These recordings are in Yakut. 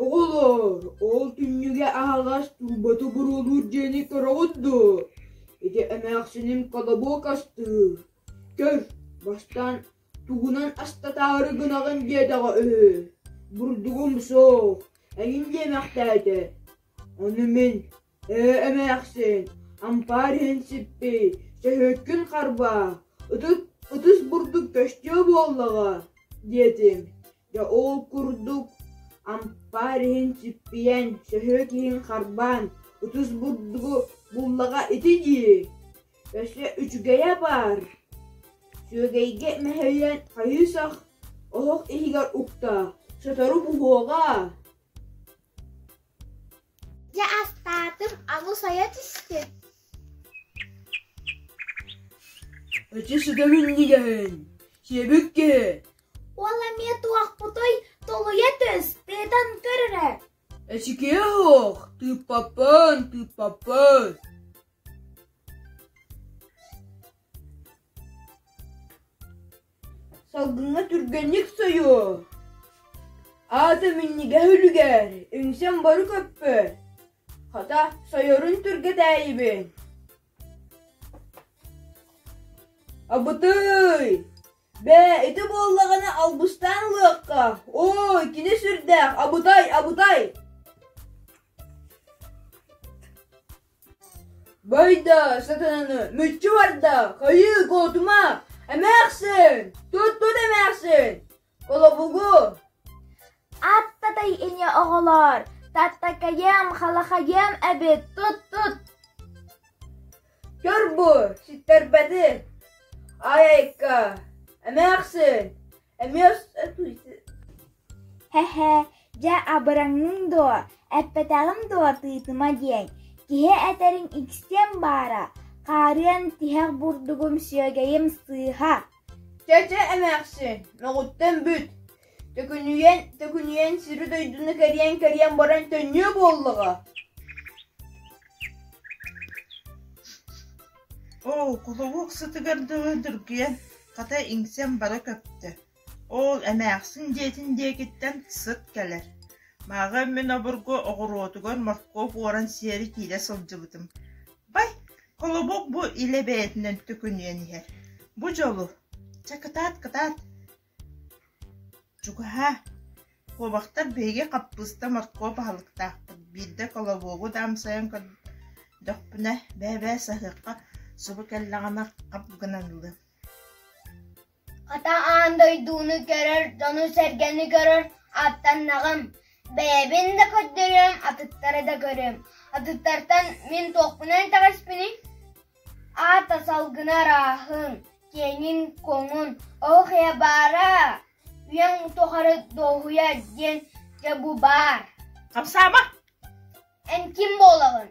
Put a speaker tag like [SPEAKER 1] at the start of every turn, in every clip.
[SPEAKER 1] Оҕолоор, ол түннүгэ аһаҕас турбаты буруолуур дьиэни көрөҕүт дуо? Ити эмээхсиним колобок астыыр. Көр, бастаан тугунан астатаары гынаҕын диэтэҕэ үһү. Бурдугум суох, эҥин диэмэхтээтэ. Ону мин Ээ, эмээхсин, ампаар иһин сиппий, сөһүөккүн харбаа, ытык ытыс бурдук көстүө буоллаҕа, диэтим. Дьэ ол курдук ампаар иһин сиппийэн, сөһүөк иһин харбаан, ытыс бурдугу буллаҕа ити дии. Өссө үчүгэйэ баар, сүөгэйгэ мэһийэн хайыы-сах оһох иһигэр укта, сотору буһуоҕа.
[SPEAKER 2] Дьэ астаатым, аны сайа түстүм
[SPEAKER 1] Эчи сыта минньигэһин, сиэбит киһи
[SPEAKER 2] Ол эмиэ туохпутуй, тулуйа түс, тыытан көр эрэ
[SPEAKER 1] Эчикиэ суох, тыыппаппын, тыыппаппын Салгыҥҥа түргэнник сойуо, аата минньигэһ үлүгэр, үҥсэн бары көппөт, хата, сойорун түргэтээйибин Абытый! Бээ, ити буоллаҕына албыстаан ылыахха, ой, кини сүрдээх, абытай, абытай! Байда, сатананы, мүччү барда, хайыы, куотума, эмээхсин, тут-тут эмээхсин, колобугу.
[SPEAKER 2] Аттатай ини оҕолоор, таттакайыам, халахайыам эбит, тут-тут.
[SPEAKER 1] Көр бу, ситтэрбэти, ай-айка, эмээхсин, эмиэ
[SPEAKER 2] Һэ-һэ, дьэ абыраҥныҥ дуо, эппэтэҕим дуо тыытыма диэн, киһи этэрин иксиэм баара, хаарыан тиһэх бурдугум сүөгэйим сыыһа
[SPEAKER 1] Чэ-чэ эмээхсин, мөҕүттэн бүт, төкүнүйэн, төкүнүйэн сири-дойдуну кэрийэн-кэрийэн баран төннүө буоллаҕа
[SPEAKER 3] Оо, кулубук сытыгар дылы дыргыйан, хата иҥсэм бара көптө Ол эмээхсин дьиэтин диэкиттэн сыт кэлэр, мааҕын мин обургу оҕуруотугар моркуоп уоран сиэри киирэ сылдьыбытым. Бай, колобок бу илэ бэйэтинэн төкүнүйэн иһэр. Бу дьолу, чэ кытаат, кытаат Чугаһаа, куобахтар биһиги хаппыыста моркуоп аһылыктаахпыт, биирдэ колобуогу да амсайан көрдөхпүнэ, бээ-бээ саһыахха субу кэллэҕинэ хап гынан ылыам
[SPEAKER 4] Хата аан дойдуну көрөр, дьону-сэргэни көрөр ааттаннаҕым, бэйэбин да көрдөрүөм, атыттары да көрүөм. Атыттартан мин туохпунан итэҕэспиний? Аата салгына ырааһын, киэҥин-куоҥун, оһох иһэ баара, үйэҥ тухары дуоһуйа диэн дьэ бу баар.
[SPEAKER 3] Хамсаама!
[SPEAKER 4] Эн ким буолаҕын?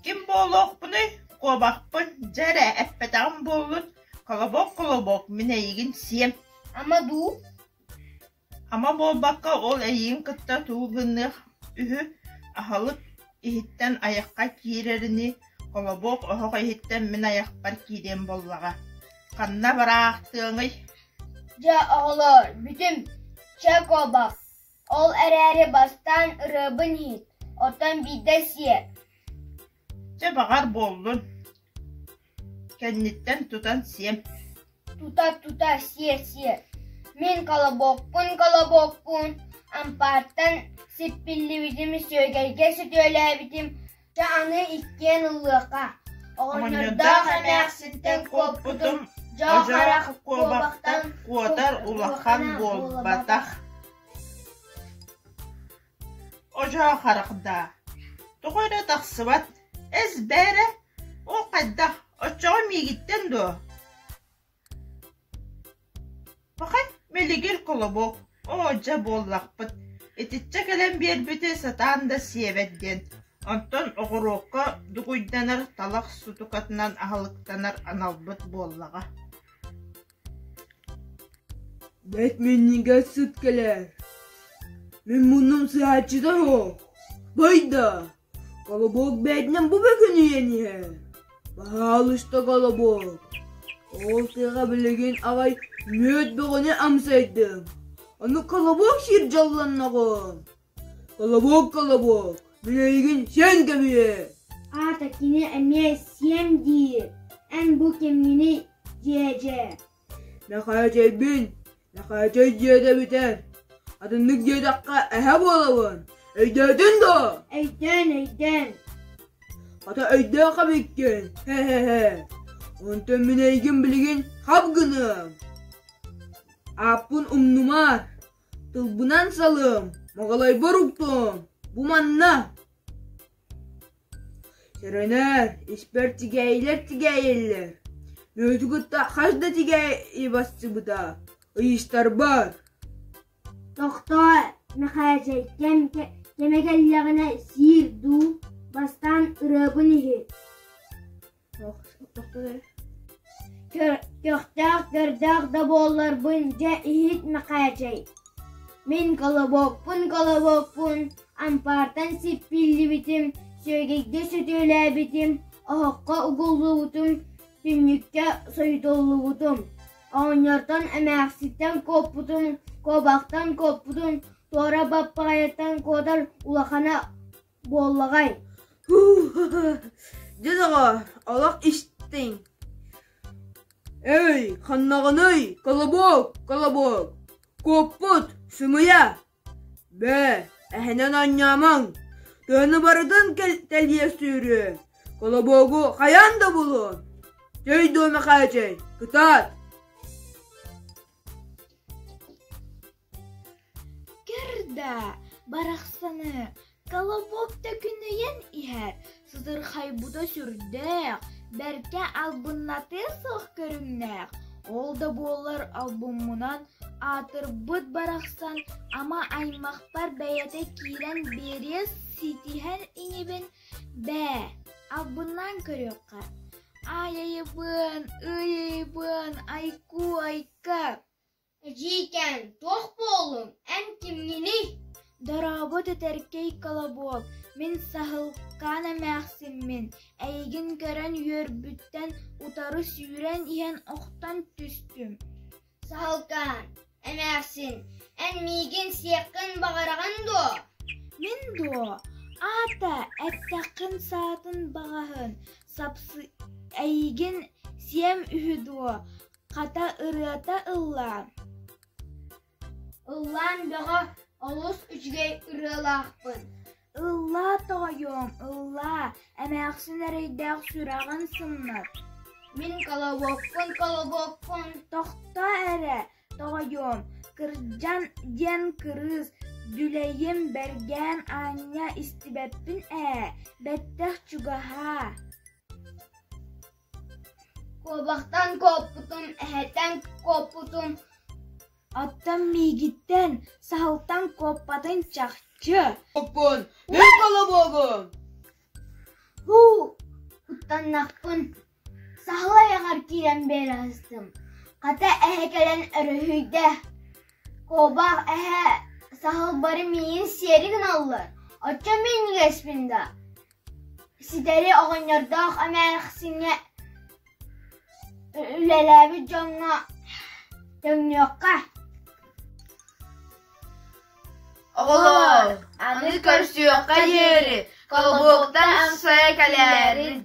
[SPEAKER 3] Ким буолуохпунуй, куобахпын, дьэ эрэ, эппэтэҕим буоллун, колобок-колобок, мин эйигин сиэм
[SPEAKER 4] Ама дуу?
[SPEAKER 3] Ама буолбакка ол эйигин кытта тугу гыныах үһү, аһылык иһиттэн айахха киирэринии, колобок оһох иһиттэн мин айахпар киириэн буоллаҕа, ханна бараахтыаҥый
[SPEAKER 4] Дьэ, оҕолоор, бүтүм, чэ куобах, Ол эрээри бастаан ырыабын иһит, оттон биирдэ сиэ
[SPEAKER 3] Чэ, баҕар буоллун, кэнниттэн тутан сиэм
[SPEAKER 4] Тута-тута сиэ-сиэ, мин колобокпун колобокпун, ампаартан сиппиллибитим, сүөгэйгэ сөтүөлээбитим, чэ аны иккиэн ыллыахха Оҕонньордоох эмээхсинтэн куоппутум, дьоо харах
[SPEAKER 3] куобахтан куотар улахан буолбатах Одьоо харах даа, тоҕо эрэ тахсыбат, эс бээрэ, ол хайдах, оччоҕо миигиттэн дуо Пахай, мэлигир колобок, оо дьэ буоллахпыт, итиччэ кэлэн биэрбити сатаан да сиэбэт диэн, онтон оҕуруокка дугуйданар талах сутукатынан аһылыктанар аналбыт буоллаҕа
[SPEAKER 1] Бэрт минньигэс сыт кэлэр. Мин муннум сыһааччыта суох. Байда, колобок бэйэтинэн бу бөкүнүйэн иһэр. Баһаалыста колобок. Ол тыаҕа билигин аҕай мүөт бөҕөнү амсайдым. Ону колобок сир дьоллонноҕум. Колобок, колобок, мин эйигин сиэн кэбиһиэм.
[SPEAKER 4] Аата кини эмиэ сиэм диир, эн бу кимҥиний дьиэдьэ?
[SPEAKER 1] Мэхээчэйбин, Мэхээчэй дьиэтэ бүтэр. Атыннык диэтэххэ эһэ буолабын. Өйдөөтүн дуо?
[SPEAKER 4] Өйдөөн, өйдөөн.
[SPEAKER 1] Хата өйдөөх эбиккин, хэ-хэ-хэ. Онтон мин эйигин билигин хап гыныам. Ааппын умнума, тылбынан салыам, моҕолойбор уктуом, бу манна. Сэрэнээр, испэр тигээйилэр тигээйэллэр. Мүөтү кытта хас да тигээйи бассыбыта, ыйыстарбар.
[SPEAKER 4] Тохтоо, Мэхээчэй, кэм кэмэ кэллэҕинэ сиир дуу, бастаан ырыабын иһит. Көхтөөх көрдөөх да буолларбын дьэ иһит Мэхээчэй. Мин колобокпун колобокпун, ампаартан сиппиллибитим, сүөгэйгэ сөтүөлээбитим, оһоххо угуллубутум, түннүккэ сойутуллубутум. Оҕонньортон эмээхситтэн куоппутум, куобахтан куоппутум, туора баппаҕайыттан куотар улахана буоллаҕай
[SPEAKER 1] Дьэ доҕоор, олох истиҥ Эй, ханнаҕыный, колобок, колобок, куоппут, сымыйа Бээ, эһэнэн оонньоомоҥ, тыаны барытын тэлийэ сүүрүө, колобогу хайаан да булуом Чэй дуо, Мэхээчэй, кытаат
[SPEAKER 2] Көр да, барахсаны, колобок төкүнүйэн иһэр, сытырхайбыта сүрдээх, бэркэ албыннатыа суох көрүҥнээх. Ол да буоллар албыммынан аатырбыт барахсан ама аймахпар бэйэтэ киирэн биэриэ ситиһэн инибин Бээ, албыннаан көрүөххэ. Аайайыбыан, ыйыйбыан, айкуу айка
[SPEAKER 4] Эдьиийкээн, туох буоллуҥ, эн кимҥиний?
[SPEAKER 2] Дорообо тэтэркэй колобуок, мин Саһылкаан эмээхсиммин, эйигин көрөн үөрбүттэн утары сүүрэн иһэн охтон түстүм.
[SPEAKER 4] Саһылкаан, эмээхсин, эн миигин сиэххин баҕараҕын дуо?
[SPEAKER 2] Мин дуо? Аата, эттэххин саатын баҕаһын, сапсы эйигин сиэм үһү дуо? Хата ырыата ыллаа
[SPEAKER 4] Ыллаан бөҕө, олус үчүгэй ырыалаахпын.
[SPEAKER 2] Ыллаа, тоҕойуом, ыллаа, эмээхсин эрэйдээх сүрэҕин сымнат.
[SPEAKER 4] Мин колобокпун, колобокпун.
[SPEAKER 2] Тохтоо эрэ, тоҕойуом, кырдьан диэн кырыыс, дүлэйим бэргээн аанньа истибэппин ээ, бэттэх чугаһаа.
[SPEAKER 4] Куобахтан куоппутум, эһэттэн куоппутум.
[SPEAKER 2] Оттон миигиттэн, саһылтан куоппатын чахчы.
[SPEAKER 1] Оппун, мин колобуогум!
[SPEAKER 4] Һуу, куттаннахпын. Саһыл айаҕар киирэн биэрэһистим. Хата эһэ кэлэн өрүһүйдэ. Куобах эһэ саһыл бары миигин сиэри гыналлар. Оччо минньигэспин да Ситэри оҕонньордоох эмээхсиҥҥэ үлэлээбит дьоҥҥо төҥнүөххэ
[SPEAKER 1] Оҕолоор, аны көрсүөххэ диэри, колобуоктан амсайа кэлээрин.